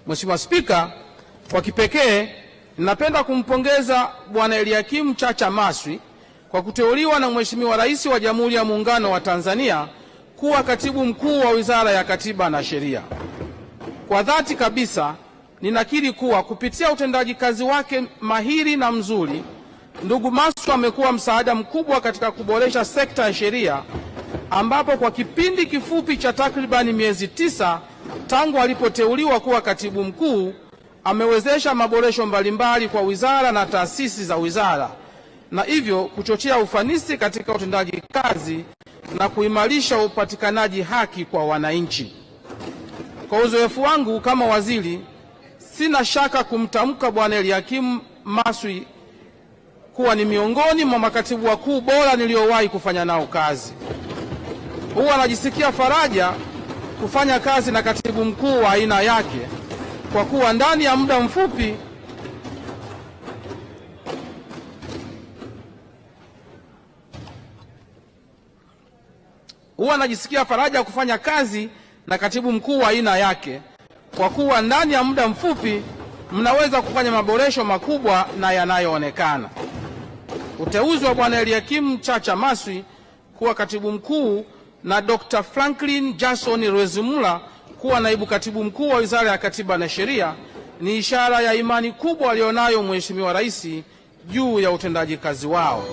Mheshimiwa Spika, kwa kipekee ninapenda kumpongeza Bwana Eliakim Chacha Maswi kwa kuteuliwa na Mheshimiwa Rais wa Jamhuri ya Muungano wa Tanzania kuwa Katibu Mkuu wa Wizara ya Katiba na Sheria. Kwa dhati kabisa ninakiri kuwa kupitia utendaji kazi wake mahiri na mzuri, ndugu Maswi amekuwa msaada mkubwa katika kuboresha sekta ya sheria, ambapo kwa kipindi kifupi cha takribani miezi 9 tangu alipoteuliwa kuwa katibu mkuu amewezesha maboresho mbalimbali kwa wizara na taasisi za wizara, na hivyo kuchochea ufanisi katika utendaji kazi na kuimarisha upatikanaji haki kwa wananchi. Kwa uzoefu wangu kama waziri, sina shaka kumtamka Bwana Eliakim Maswi kuwa ni miongoni mwa makatibu wakuu bora niliowahi kufanya nao kazi. Huwa najisikia faraja kufanya kazi na katibu mkuu wa aina yake, kwa kuwa ndani ya muda mfupi huwa najisikia faraja kufanya kazi na katibu mkuu wa aina yake, kwa kuwa ndani ya muda mfupi mnaweza kufanya maboresho makubwa na yanayoonekana. Uteuzi wa Bwana Eliakim Chacha Maswi kuwa katibu mkuu na Dr. Franklin Jason Rwezimula kuwa naibu katibu mkuu wa Wizara ya Katiba na Sheria ni ishara ya imani kubwa alionayo Mheshimiwa Rais juu ya utendaji kazi wao.